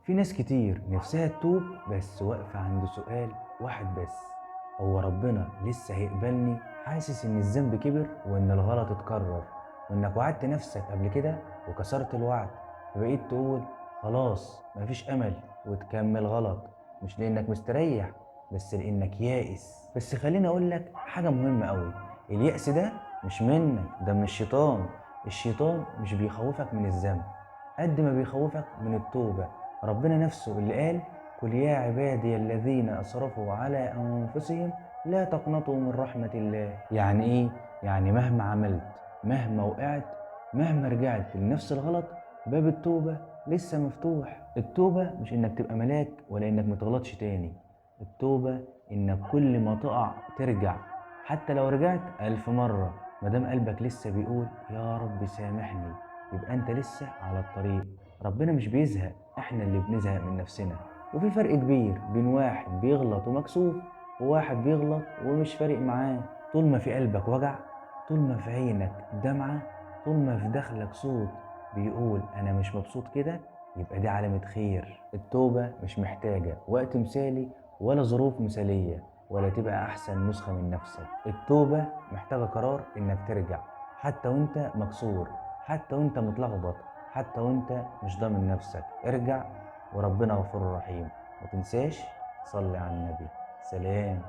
في ناس كتير نفسها تتوب بس واقفة عند سؤال واحد بس: هو ربنا لسه هيقبلني؟ حاسس ان الذنب كبر وان الغلط اتكرر وانك وعدت نفسك قبل كده وكسرت الوعد، فبقيت تقول خلاص مفيش امل وتكمل غلط، مش لانك مستريح بس لانك يائس. بس خليني اقولك حاجة مهمة قوي: اليأس ده مش منك، ده من الشيطان. الشيطان مش بيخوفك من الذنب قد ما بيخوفك من التوبة. ربنا نفسه اللي قال: قل يا عبادي الذين أسرفوا على أنفسهم لا تقنطوا من رحمة الله. يعني إيه؟ يعني مهما عملت، مهما وقعت، مهما رجعت لنفس الغلط، باب التوبة لسه مفتوح. التوبة مش إنك تبقى ملاك ولا إنك متغلطش تاني، التوبة إنك كل ما تقع ترجع، حتى لو رجعت 1000 مرة، مادام قلبك لسه بيقول يا رب سامحني، يبقى أنت لسه على الطريق. ربنا مش بيزهق، إحنا اللي بنزهق من نفسنا. وفي فرق كبير بين واحد بيغلط ومكسوف وواحد بيغلط ومش فارق معاه. طول ما في قلبك وجع، طول ما في عينك دمعة، طول ما في داخلك صوت بيقول أنا مش مبسوط كده، يبقى دي علامة خير. التوبة مش محتاجة وقت مثالي ولا ظروف مثالية ولا تبقى أحسن نسخة من نفسك. التوبة محتاجة قرار إنك ترجع، حتى وإنت مكسور، حتى وإنت متلخبط، حتى وإنت مش ضامن نفسك. ارجع وربنا غفور رحيم. ما تنساش صلي على النبي. سلام.